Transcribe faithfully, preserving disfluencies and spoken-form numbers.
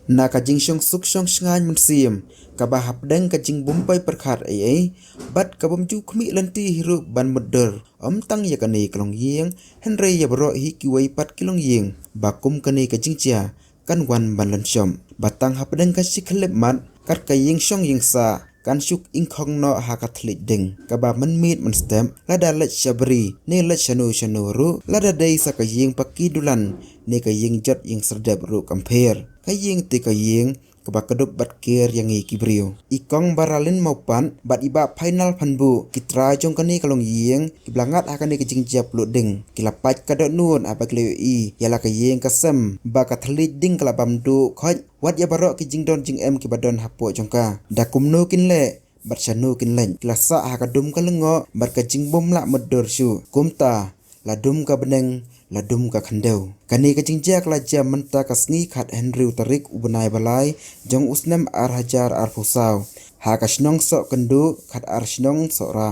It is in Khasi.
Na ka jingshong suk shong shngaiñ mynsiem kaba hapdeng ka jingbympai pyrkhat ei ei bad ka bym ju khmih lynti hi ruh ban mutdur, ym tang ïa kane ka longïing hynrei ïa baroh hi kiwei pat ki longïing ba kum kane ka jingjia kan wan ban lynshop. Ba tang hapdeng ka shi khyllipmat kat ka ïing shong ïing sah kan shu ingkhong noh ha ka thylliej ding kaba mynmiet mynstep, lada leit sha bri ne leit shano shano ruh, lada dei sa ka ïing paki dulan ne ka ïing jot ïing sardep ruh kam pher. Ka ïing te ka ïing kaba kdup bad ker ïa ngi ki briew. I Kong Baralin Mawpat bad i Bah Phainal Phanbuh, ki trai jong kane ka longïing, kiba la ngat ha kane ka jingjia pluh ding, ki la pait ka dohnud haba ki la ïohi ïa la ka ïing ka sem ba ka thylliej ding ka la bam duh khoit, wat ïa baroh ki jingdon jingem kiba don hapoh jong ka. Da kumno kin leh bad shano kin leit, ki la sah ha ka dum ka lyngngoh bad ka jingbym lah mutdur shuh. Kumta la dum ka bneng, la dum ka khyndew. Kane ka jingjia ka la jia mynta ka sngi khathynriew tarik u bnai ba lai jong u snem ar hajar arphew saw ha ka shnong Sohkynduh, khatar shnong Sohra.